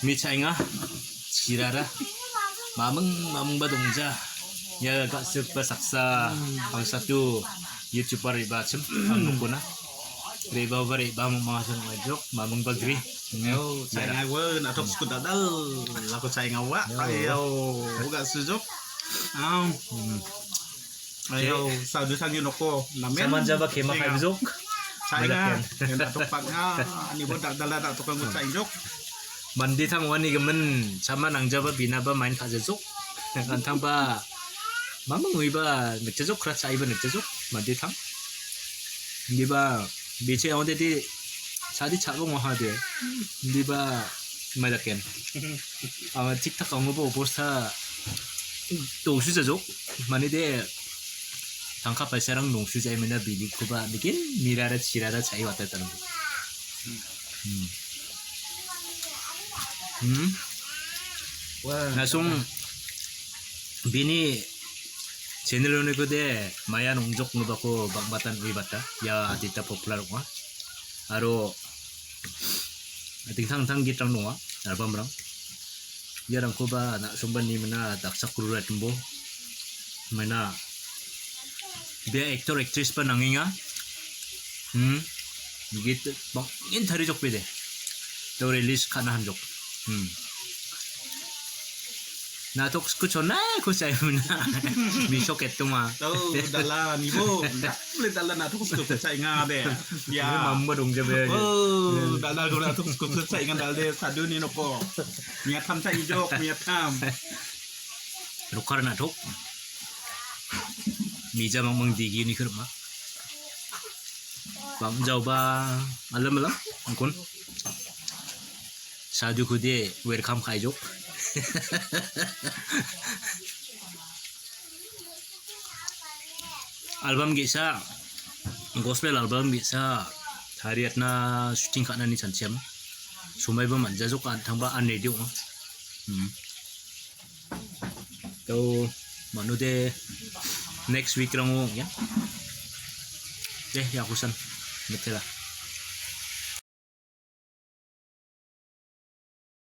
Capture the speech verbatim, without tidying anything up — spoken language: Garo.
Mi cha·enga, chirara. Mamung, mamungba dongja. Ia ga·sikba saksa, angsato YouTuber re·bachim, ang nokona. Re·baoba re·ba, mamung mamung jok, mamungba gri. Hmm. Yo, cha·enga gue, na·tok skut dadal, lako cha·enga wa. Yo. Ayo, buka sujok. Am. Hmm. Ayo, sadu sangi noko, namen. Saman jaba kema cha·enga. Kai jok. Cha·enga. Melaken. Ena tokpatna, ani bo dak-, dala dak-, tokang cha·enjok. Mande tang wani gimin, sama nangjaba binaba main ka·jajok. Antangba, mamung uiba nikjajok, kra cha·iba nikjajok, mande tang. Indiba, biche aonde di, sadi chabong waha de. Indiba, melaken. Ama tik tak aongoba obosta, dongsujajok, mane de, tangka paisarang dongsujai mena bilikoba, bikin mirara chirara chai wata tang. Hmm. Hmm. Wah. Nasung bini channel oniko de maya nongjok nubako bang·batan uibata. Ia adita popular ong·a. Aro dingtang dingtang gitrang donga, albumrang. Iarangkoba na·songba nimina dakchakruratmbo. Maina bia actor actress ba nangenga. Hmm. Git bang·en tarijokbede. Do release ka·na hamjok. Hmm. Na·tok skuchonai ko chaimuna. Misok etunga. Oh, dala nibo. Boleh dala na·tok skucho chainga de. Ya. Ini mamba dong jabe. Oh, dala ko na·tok skucho chainga dalde saduni noko. Miatam chaijok, miatam. Rokar na·tok. Mija mangmang digi ni kurma. Bang jauba alam alam angkon. Sadhu kude welcome kaijok. Album ge·sa, gospel album ge·sa tariatna shooting ka·nani chanchiam. Somaiba man·jajok an·tangba an ready ong·a. Hmm. To, mano de next week rango ong·a. De, yakusan, mitela.